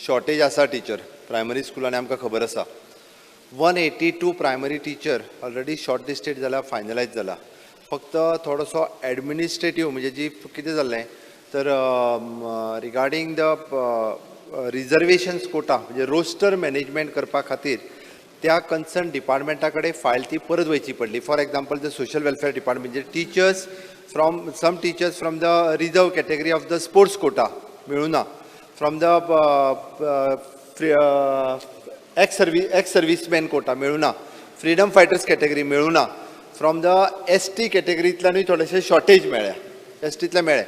Shortage आसा teacher primary स्कुलांनी, आमकां खबर आसा. 182 primary teacher already short listed जाला, फायनलायज जाला. फक्त थोडोसो एडमिनिस्ट्रेटीव म्हणजे जी कितें जाल्लें तर रिगार्डींग the reservations Kota, म्हणजे रोस्टर मॅनेजमेंट करपा खातीर त्या कन्सर्न डिपार्टमेंटा कडेन फायल ती परत वयची पडली. For example, the social welfare department, म्हणजे teachers from some teachers from the reserve category of the sports quota मेळुना, from the ex serviceman quota मेळुना, freedom fighters category मेळुना, from the ST कॅटेगरींतल्यानूय थोडेशे shortage मेळ्ळ्या, एसटींतले मेळ्ळे.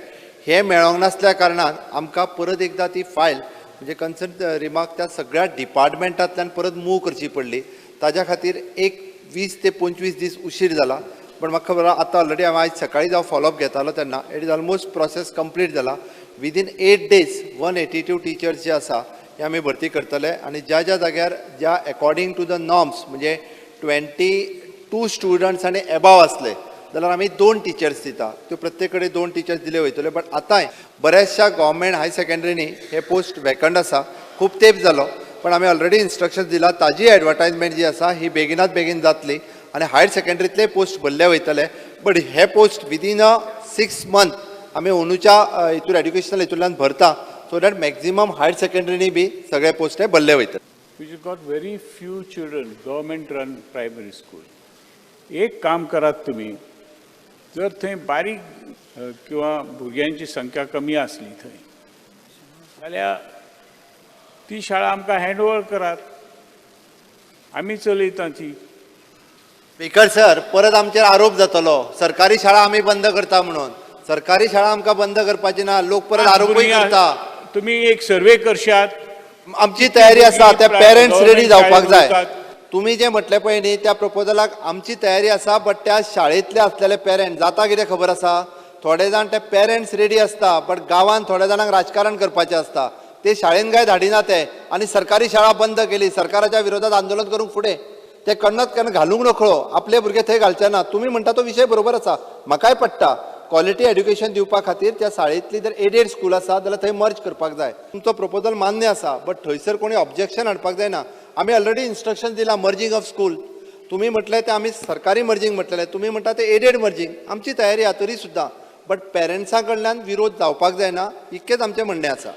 हे मेळोंक नासल्या कारणान आमकां परत एकदां ती फायल, म्हणजे कन्सर्न रिमार्क, त्या सगळ्या डिपार्टमेंटांतल्यान परत मूव करची पडली. ताज्या खातीर एक 20 ते 25 दीस उशीर जाला. पण म्हाका खबर आहा, आतां ऑलरेडी हांवें आयज सकाळी जावं फॉलोअप घेतालो तेन्ना it is almost process complete जाला. Within 8 days 182 teachers जे आसा हे आमी भरती करतले आनी ज्या ज्या जाग्यार ज्या एकॉर्डींग टू the norms, म्हणजे 22 स्टुडंट्स आनी एबाव आसले जाल्यार आमी दोन टिचर्स दिता, त्यो प्रत्येक कडेन दोन टिचर्स दिले वयतले. बट आतांय बऱ्याचशा गव्हर्मेंट हायर सेकंडरीनी हे पोस्ट वेकंट आसा. खूब तेंप जालो, पण आमी ऑलरेडी इन्स्ट्रक्शन दिला. ताजी एडवर्टायजमेंट जी आसा ही बेगिनात बेगीन जातली आनी हायर सेकंडरीतले पोस्ट भरले वयतले. बट हे post within a 6 month आमी अंदूच्या हितून एड्युकेशनल हितूंतल्यान भरता, सो that maximum higher सेकंडरीनी बी सगळे पोस्ट हे भरले वयतले. Which has got very few children, government run primary school. एक काम करात तुम्ही, जर थंय बारीक किंवा भुरग्यांची संख्या कमी आसली थंय जाल्यार ती शाळा आमकां हँड ओवर करात, आमी चलयता ती. स्पीकर सर, परत आमचेर आरोप जातलो, सरकारी शाळा आमी बंद करता म्हणून. सरकारी शाळा आमकां बंद करपाची ना. लोक परत आरोपूय करता. तुमी एक सर्वे करशात. आमची तयारी आसा. त्या पेरंट्स रेडी जावपाक जाय. उरतात. तुमी जे म्हटलें पळय न्ही, त्या प्रपोजलाक आमची तयारी आसा. बट त्या शाळेंतले आसलेले पेरंट जाता कितें खबर आसा, थोडे जाण ते पेरंट्स रेडी आसता, बट गांवांत थोड्या जाणांक राजकारण करपाचें आसता. ते शाळेन काय धाडिना ते आनी सरकारी शाळा बंद केली, सरकाराच्या विरोधात आंदोलन करूंक फुडें ते केन्नाच केन्ना घालूंक नकळो, आपले भुरगे थंय घालचे ना. तुमी म्हणटा तो विशय बरोबर आसा, म्हाकाय पडटा. क्वॉलिटी एड्युकेशन दिवपा खातीर त्या शाळेंतली जर एडेड स्कूल आसा जाल्यार थंय मर्ज करपाक जाय. तुमचो प्रपोजल मान्य आसा, बट थंयसर कोणी ऑब्जेक्शन हाडपाक जायना. आमी ऑलरेडी इन्स्ट्रक्शन दिला मर्जींग ऑफ स्कूल. तुमी म्हटलें तें आमी सरकारी मर्जींग म्हटलेलें, तुमी म्हणटा तें एडेड मर्जींग. आमची तयारी आहा तरी सुद्दां, बट पेरंट्सां कडल्यान विरोध जावपाक जायना, इतकेंच आमचें म्हणणें आसा.